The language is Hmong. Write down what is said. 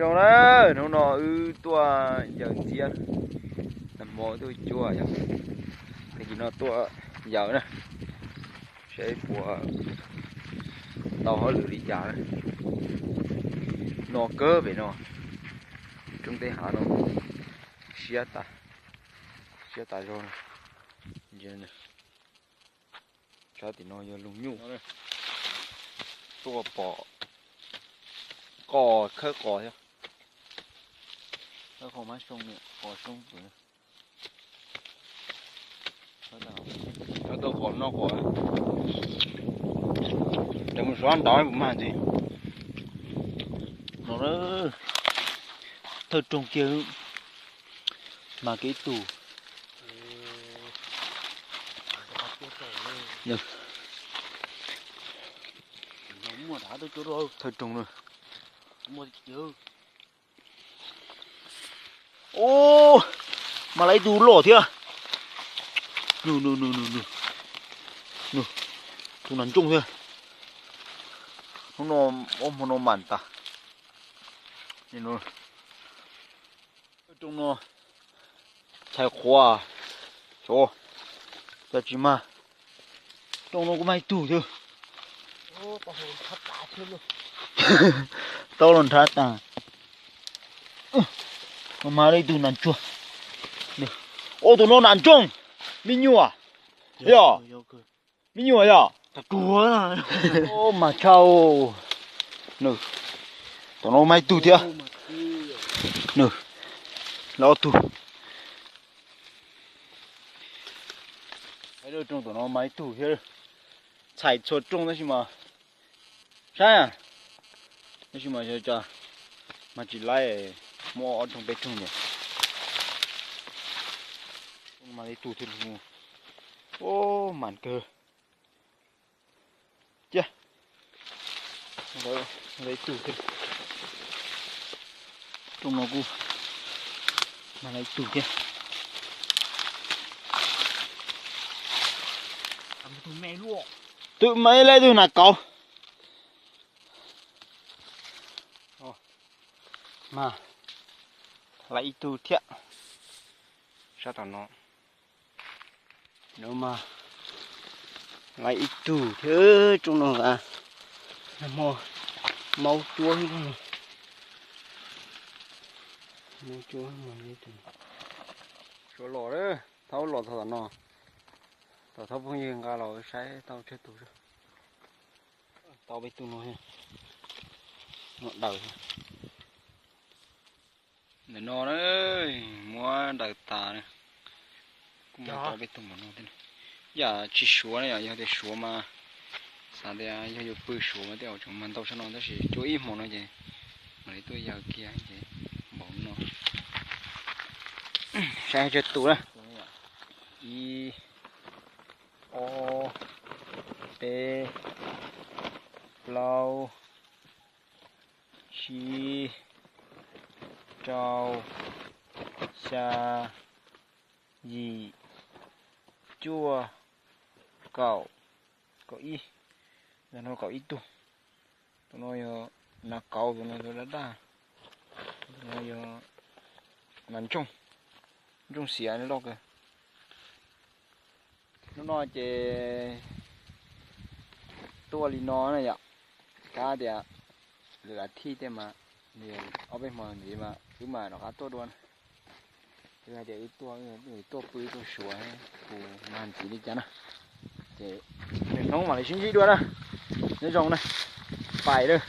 Zoo na, hnub no wb tuaj yaws ntxiab, nag hmo tuaj cuab yog, tag kis no tuaj yaws na, seb puas tau hauj lwm li cas na. No kawg pem no, roob tej hav no siab tas, siab tas zog. Sab tim no yog lug nyuj, tuaj pom qos khawb qos thiab, khawb qos mab soo, qos soo pwm, khawb tau qos noj qos, ces mus sab nrad puas mag ntxiv. No thawj roog kiag, mag kiag ib tug. Thawj roog na. Ub, mag lawm ib tug loj thiab. Nws, nws, nws, nws, nws, tus nas ntsooj thiab. Hnub no, ub, hmo no mam tas. Rooj no txhais qhuav, xyov cas tsis mag. Rooj no kuj mag ib tug thiab. Tau los nrhav tas. Mag lawm ib tug nas ntsuag. Ub, tus no nas ntsooj, me nyuam yog, me nyuam yog. Ub, mag tshaj. Nws, tom no mag ib tug thiab. Nws, lawm ob tug. Rooj tom no mag ib tug thiab. Txhais txhua rooj tab sis mas, saib, tab sis mas xyov cas mag tsis laib, muab ob rooj peb rooj ntawd. Mag ib tug thiab. Ub, mam kawg. Cia, ib tug thiab. Rooj no kuj mag ib tug thiab. Twb mag ib leeg tus nas kauv. Mag lawm ib tug thiab. Sab tom no, no mag lawm ib tug thiab. Rooj no nqa, nag hmo maub cuab, maub cuab. Suav los, thaub los txog tom no, tom thaub phooj ywg nqa los saib tau tsawg tus. Tau peb tug no, no daws. Ntawm no na, muab daws tas na, kuj mag tau peb tug npaum no thiab. Yam tsis suav na, yog tias suav mas xav tias yog yuav pw suav mas tej zaum tseem mag ntau tshaj no, tab sis cuab ib hmo no ces mam li tuaj yaws kiag ces npaum no. Saib tsawg tus na. Ib, ob, peb, plaub, tsib, rau, xya, yim, cuaj, kaum, kaum ib. Ntawm no kaum ib tug. Tus no yog nas kauv, tus no yog dab dab, tus no yog nas ntsooj, ntsooj xiav loj kawg. Hnub no ces tuaj li no na yom, kab tias lwm as thiv tej mas, ob peb hmo ntxiv mas wb mam rov qab tuaj dua na. Wb hais tias wb tuaj, tuaj pw tuaj suav, kuv mag ntxiv li cas na. Ces nws hnub mam li sib ntsib dua na. Nyob zoo na, pais lawm.